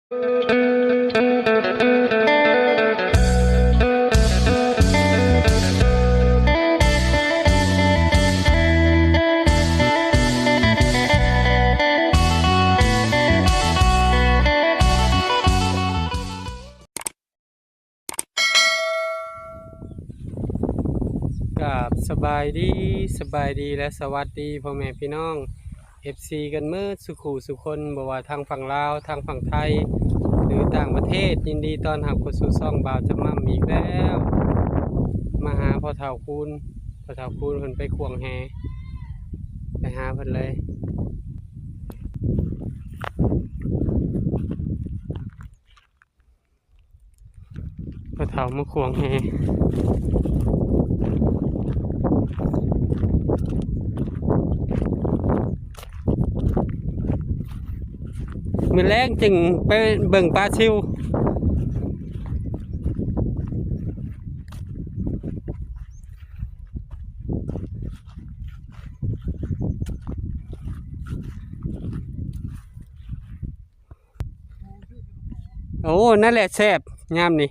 ກາບສະບາຍດີ, ສະບາຍດີ ແລະ ສະຫວັດດີພໍ່ແມ່ພີ່ນ້ອງ ເອັຟຊີ ກັນເໝິດສູ່ຄູ່ສູ່ຄົນ, ບໍ່ວ່າທາງຝັ່ງລາວ, ທາງຝັ່ງໄທ ຫຼື ຕ່າງປະເທດ, ຍິນດີຕ້ອນຮັບເຂົ້າສູ່ຊ່ອງບ່າວຈຳໝ່ຳອີກແລ້ວ. ມາຫາພໍ່ເຖົ້າຄູນ, ພໍ່ເຖົ້າຄູນເພິ່ນໄປຂວາງແຫ, ໄປຫາເພິ່ນເລີຍ. ພໍ່ເຖົ້າມາຂວາງແຫ. ມື້ແລງຈຶ່ງໄປເບິ່ງປາຊິວ. ໂອ້ ນັ້ນແຫຼະແຊບຍາມນີ້.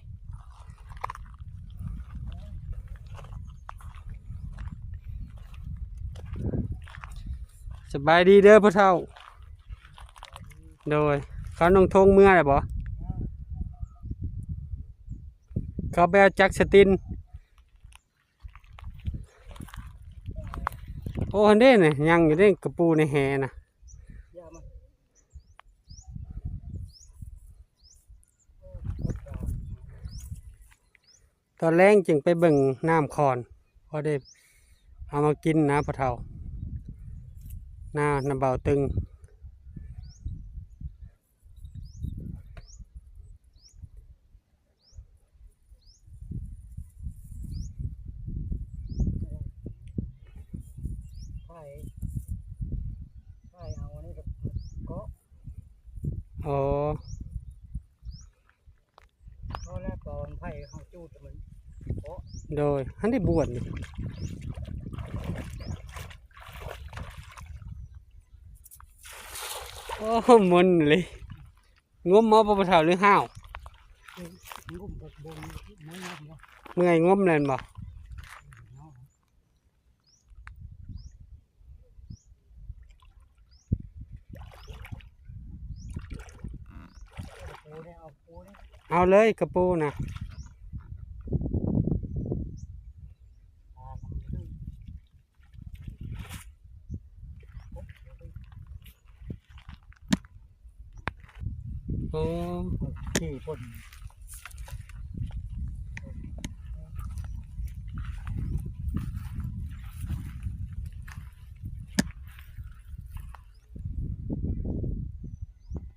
ສະບາຍດີເດີພໍ່ເຖົ້າ. ໂດຍ ເຂົານຸ່ງໂທງເມືອແລ້ວບໍ່? ເຂົາໄປເອົາຈັກສະຕິນ. ໂອ້ ຫັ້ນເດ້ນະ ຍັງຢູ່ເດ້ກະປູໃນແຫນະ. ຕອນແລງຈຶ່ງໄປເບິ່ງນ້ຳຂອນ ພໍໄດ້ເອົາມາກິນນະພໍ່ເຖົ້າ ນາ ນຳບ່າວຕຶງ. ໄຜ່ ໄຜ່ເອົາອັນນີ້ກະເກາະ. ອໍ ເພາະແລ້ວຕອນໄຜ່ເຮົາຈູດມັນເກາະ. ໂດຍ ຫັ້ນໄດ້ບວດນີ້. ໂອ້ ມົນເລີຍ. ງົມເອົາບໍ່ພໍ່ເຖົ້າ ຫຼືຫ້າວ? ງົມບໍ່ ບໍ່ ບໍ່ງົມບໍ່. ເມື່ອຍງົມແມ່ນບໍ່? ເອົາເລີຍກະປູນະ. ໂອ້ ຂີ້ພົ້ນ.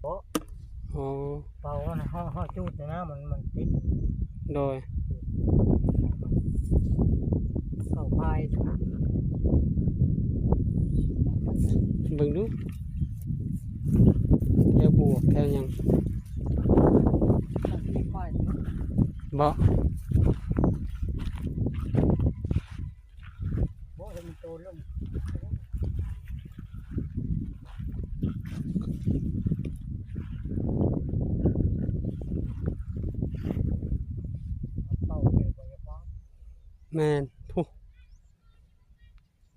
ໂອ້ ເປົ່າຫັ້ນນະ ເຮົາ ເຮົາຈູດນະ ມັນ ມັນຕິດ. ໂດຍ ເຂົ້າພາຍນະ. ເບິ່ງດູ ແຖວບວກ ແຖວຫຍັງ ບໍ່? ບໍ່ ໃຫ້ມັນໂຕລົງ. ແມ່ນ ພຸ້ນ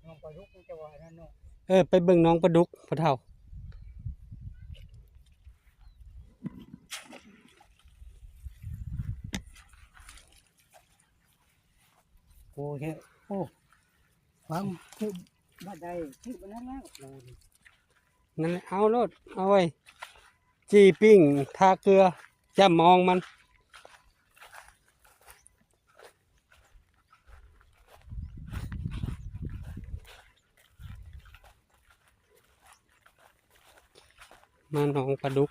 ໜອງປາດຸກ ມັນຈະວ່າອັນນັ້ນເນາະ. ເອີ ໄປເບິ່ງໜອງປາດຸກ ພໍ່ເຖົ້າ. ໂອ້ ເຮັດ ໂອ້ ຟັງ ຄືບັດໃດ ຄືບັດນັ້ນແລ້ວ ໂອ້ ນັ້ນແຫຼະ ເອົາໂລດ ເອົາໄວ້ ຈີ່ປີ້ງ ທາເກືອ ຈ້ຳມອງມັນ. ມາໜອງປາດຸກ.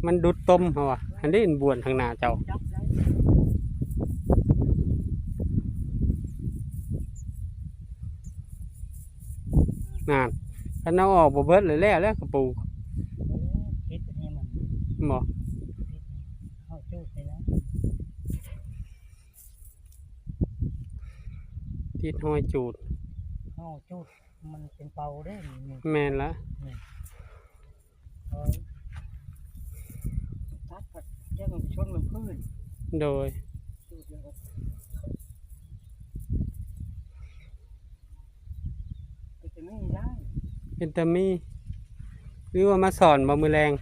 ມັນດຸດຕົມເຮົາວ່າ ຫັ້ນເດ້ ບວນທາງໜ້າເຈົ້າ. ນັ້ນ ໄປ ຄັນເອົາອອກບໍ່ເບິດ ແລ້ວແລ້ວ ແລ້ວກະປູ ຕິດອັນນີ້ມັນ ບໍ່ ຕິດ ເຮົາຈູດນີ້ນະ ຕິດຮອຍຈູດ ເຮົາຈູດ ມັນເປັນເປົາເດ້ນີ້ ແມ່ນລະ ນີ້ ເອີ ຕັດ ຍັງຊົນມັນພື້ນ ໂດຍ ຈູດແລ້ວກະ ເປັນຕາມີໄດ້ ເປັນຕາມີ ຫຼືວ່າມາສອນບໍ່ມື້ແລງ?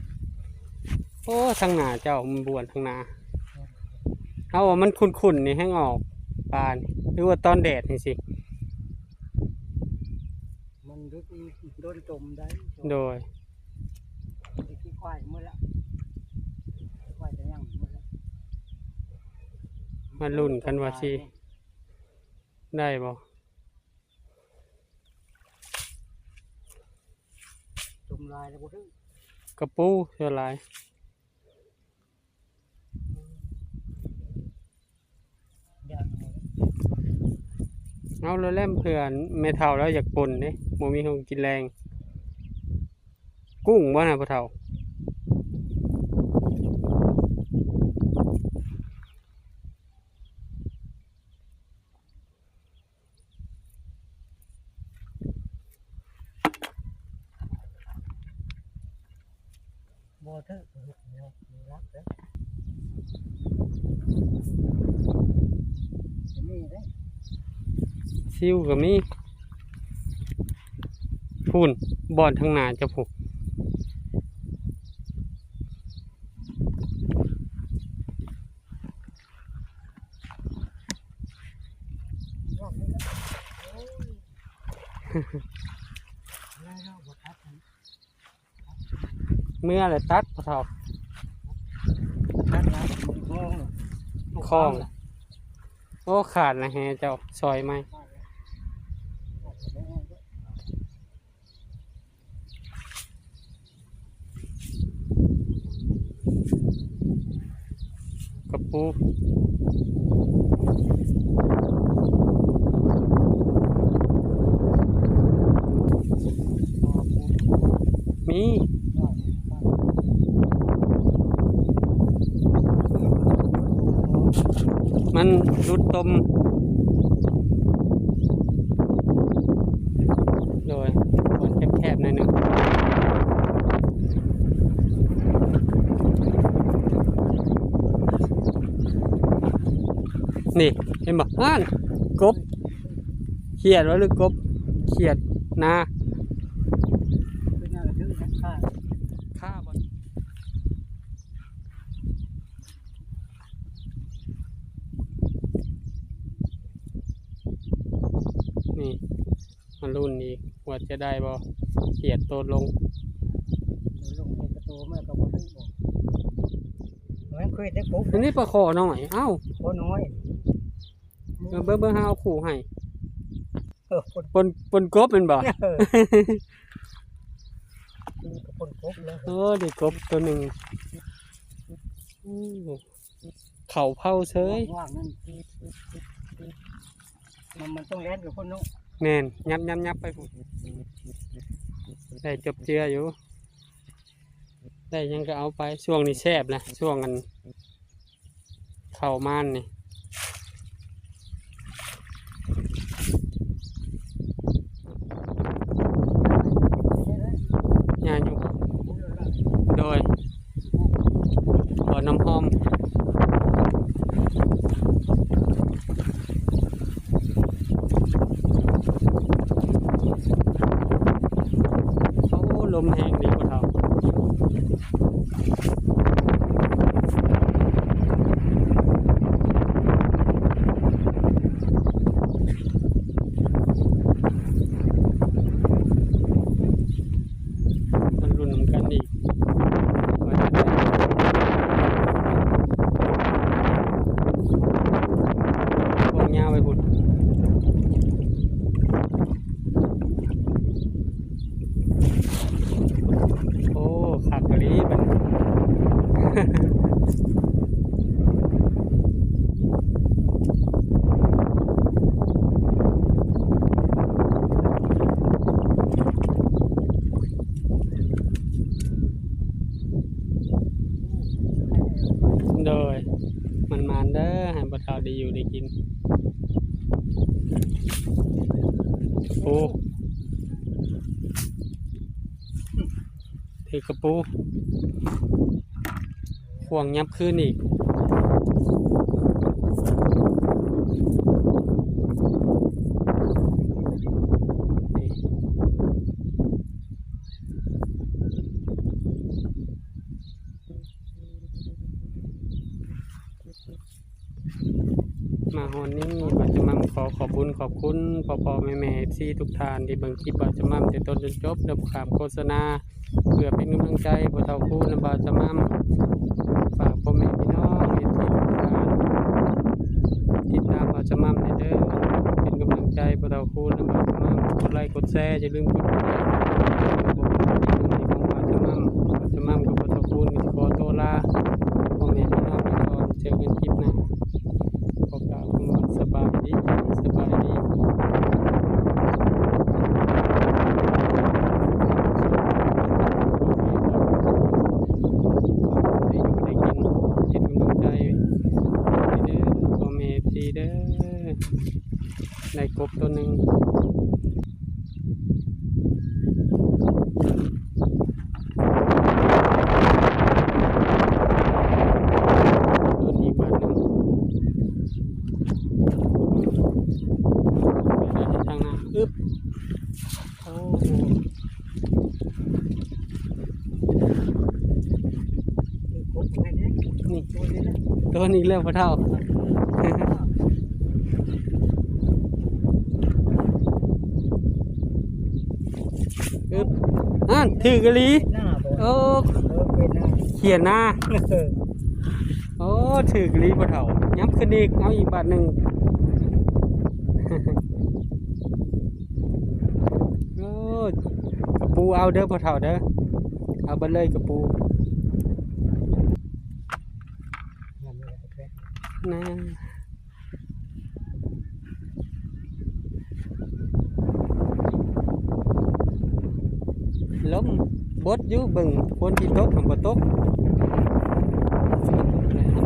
ໂອ້ ທາງໜ້າເຈົ້າມັນບວນທາງໜ້າ ເຮົາວ່າມັນຂຸ້ນໆ ນີ້ແຮ່ງອອກປານີ້ ຫຼືວ່າຕອນແດດຈັ່ງຊີ້ ມັນໂດນຈົ່ມໄດ້ ໂດຍ ໄປຂີ້ຄວາຍໝົດລະ ຄວາຍກະຍັງໝົດລະ ມາລຸ້ນກັນວ່າຊິໄດ້ບໍ່? ຈົ່ມຫຼາຍແລ້ວບໍ່ຖືກ ກະປູສ່ວນຫຼາຍ ເອົາແລ້ວແຫຼະ ເພື່ອແມ່ເຖົ້າລາວຢາກປົ່ນເດ້ ບໍ່ມີຂອງກິນແລງ ກຸ້ງບໍ່ນະພໍ່ເຖົ້າ? ບໍ່ຖືກ ເຮັດແນວລັກເດ້ ມີເດ້ ຊິວກະມີ ພຸ້ນ ບ່ອນທາງໜ້າເຈົ້າພຸ້ນ. ເມື່ອແລ້ວຕັດ ພໍ່ເຖົ້າ ຕັດລະ ມັນຄອງ ຄອງ ໂອ້ ຂາດລະແຮ່ເຈົ້າ ຊອຍໃໝ່. ກະປູ ມີ ມັນຫຼຸດຕົມ ໂດຍ ບ່ອນແຄບໆ ໜ້ອຍໜຶ່ງ ນີ້ ເຫັນບໍ່ ຫັ້ນ ກົບ ຂຽດວ່າ ຫຼື ກົບ ຂຽດນາ ຄາບໍ່? ນີ້ ມາລຸ້ນອີກວ່າຈະໄດ້ບໍ່ ຂຽດໂຕລົງ ໂຕລົງໃນກະໂຕມາກະບໍ່ຖືກບໍ່ ມັນຄືແຕ່ກົບ ອັນນີ້ປາຄໍນ້ອຍ ເອົ້າ ຄໍນ້ອຍ ເບິ່ງ ເບິ່ງ ເຮົາເອົາຄູ່ໃຫ້ ເອີ ປົນ ປົນ ປົນກົບແມ່ນບໍ່? ເອີ ປົນກົບເລີຍ ໂອ້ ໄດ້ກົບໂຕໜຶ່ງ ໂອ້ ເຂົ້າເຜົາເສີຍ ວ່າງນັ້ນ ມັນ ມັນຕ້ອງແລ່ນໄປພຸ້ນເນາະ ແມ່ນ ຫຍັບໆໆ ໄປພຸ້ນ ໄດ້ຈົບເຈືອຢູ່ ໄດ້ຫຍັງກະເອົາໄປ ຊ່ວງນີ້ແຊບນະ ຊ່ວງອັນ ເຂົ້າມານນີ້ ຫຍ້າຍຸບ ໂດຍ ຂໍນ້ຳຫອມ ໂອ້ ລົມແຮງດີພໍ່ເຖົ້າ ມາລຸ້ນນຳກັນອີກ ວ່າຈະໄດ້ ພວກຍາວໄປພຸ້ນ. ເຈົ້າໄດ້ຢູ່ໄດ້ກິນ. ໂອ້ ຖືກກະປູ ຂວ້າງຍັບຄືນອີກ. ມາຮອດນີ້ ບ່າວຈະໝ່ຳຂໍຂອບບຸນຂອບຄຸນພໍ່ໆແມ່ໆ ເອັຟຊີ ທຸກທ່ານທີ່ເບິ່ງຄລິບບ່າວຈະໝ່ຳແຕ່ຕົ້ນຈົນຈົບ ໂດຍບໍ່ຂ້າມໂຄສະນາ ເພື່ອເປັນກຳລັງໃຈພໍ່ເຖົ້າຄູນ ແລະ ບ່າວຈະໝ່ຳ. ຝາກພໍ່ແມ່ພີ່ນ້ອງ ເອັຟຊີ ທຸກທ່ານ ຕິດຕາມບ່າວຈະໝ່ຳແດ່ເດີ ເປັນກຳລັງໃຈພໍ່ເຖົ້າຄູນ ແລະ ບ່າວຈະໝ່ຳ. ກົດໄລ ກົດແຊ ຢ່າລືມກົດຕິດຕາມ ຂອງບ່າວຈະໝ່ຳ. ບ່າວຈະໝ່ຳກັບພໍ່ເຖົ້າຄູນ ຂໍໂຕລາພໍ່ແມ່ພີ່ນ້ອງໄປກ່ອນ ເຈີກັນຄລິບໜ້າ. ຂໍກ່າວຄຳວ່າສະບາຍດີ ສະບາຍດີ. ໄດ້ຢູ່ໄດ້ກິນ ເປັນກຳລັງໃຈໃຫ້ເດີພໍ່ແມ່ເອັຟຊີເດີ. ໄດ້ກົບໂຕໜຶ່ງ. ລຸ້ນອີກບາດໜຶ່ງ ໄປເລີຍທາງໜ້າ. ອຶບ ໂອ້ ນີ້ ໂດນອີກແລ້ວພໍ່ເຖົ້າ. ອຶບ ນັ້ນ ຖືກອີ່ຫຼີ. ໂອ້ ຂຽນໜ້າ. ໂອ້ ຖືກອີ່ຫຼີພໍ່ເຖົ້າ. ຍັບຂຶ້ນອີກ ເອົາອີກບາດໜຶ່ງ. ໂອ້ ກະປູເອົາເດີພໍ່ເຖົ້າເດີ ເອົາເບິດເລີຍກະປູ. ນະ ລົມບົດຢູ່ ເບິ່ງຝົນຊິຕົກ ຫາກບໍ່ຕົກ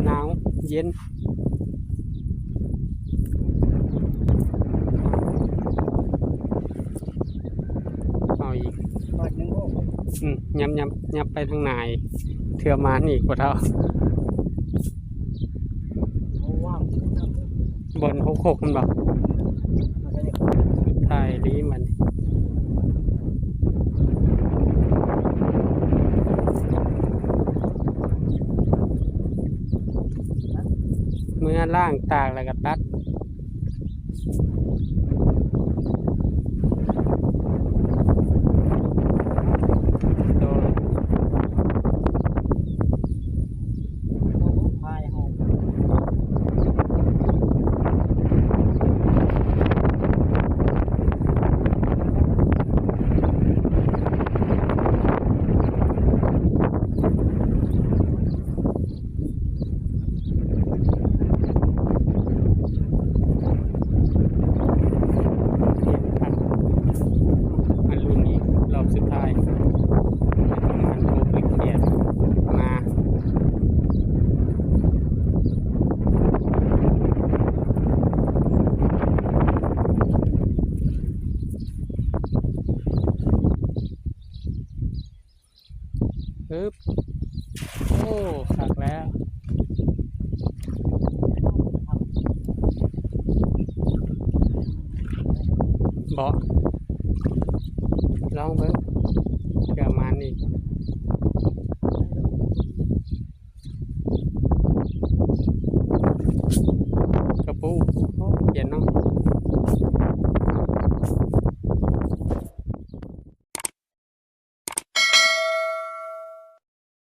ໜາວເຢັນ. ເອົາອີກ ບາດໜຶ່ງ. ໂອ້ ອືມ ຍັບ ຍັບ ຍັບໄປທາງໜ້າອີກ ເທື່ອມານີ້ກວ່າເທົ່າ. ໂອ້ ວ້າວ ບ່ອນຫົກຫົກ ແມ່ນບໍ່? ສຸດທ້າຍດີມັນ ເມືອລ້າງຕາກແລ້ວກໍຕັດ. ໂດຍ ມາລຸ້ນອີກລອບສຸດທ້າຍ ປະມານຫົກເຂດມາ. ອຶບ ໂອ້ ຄັກແລ້ວ ເບາະ ລອງເບິ່ງ ເພື່ອມານີ້.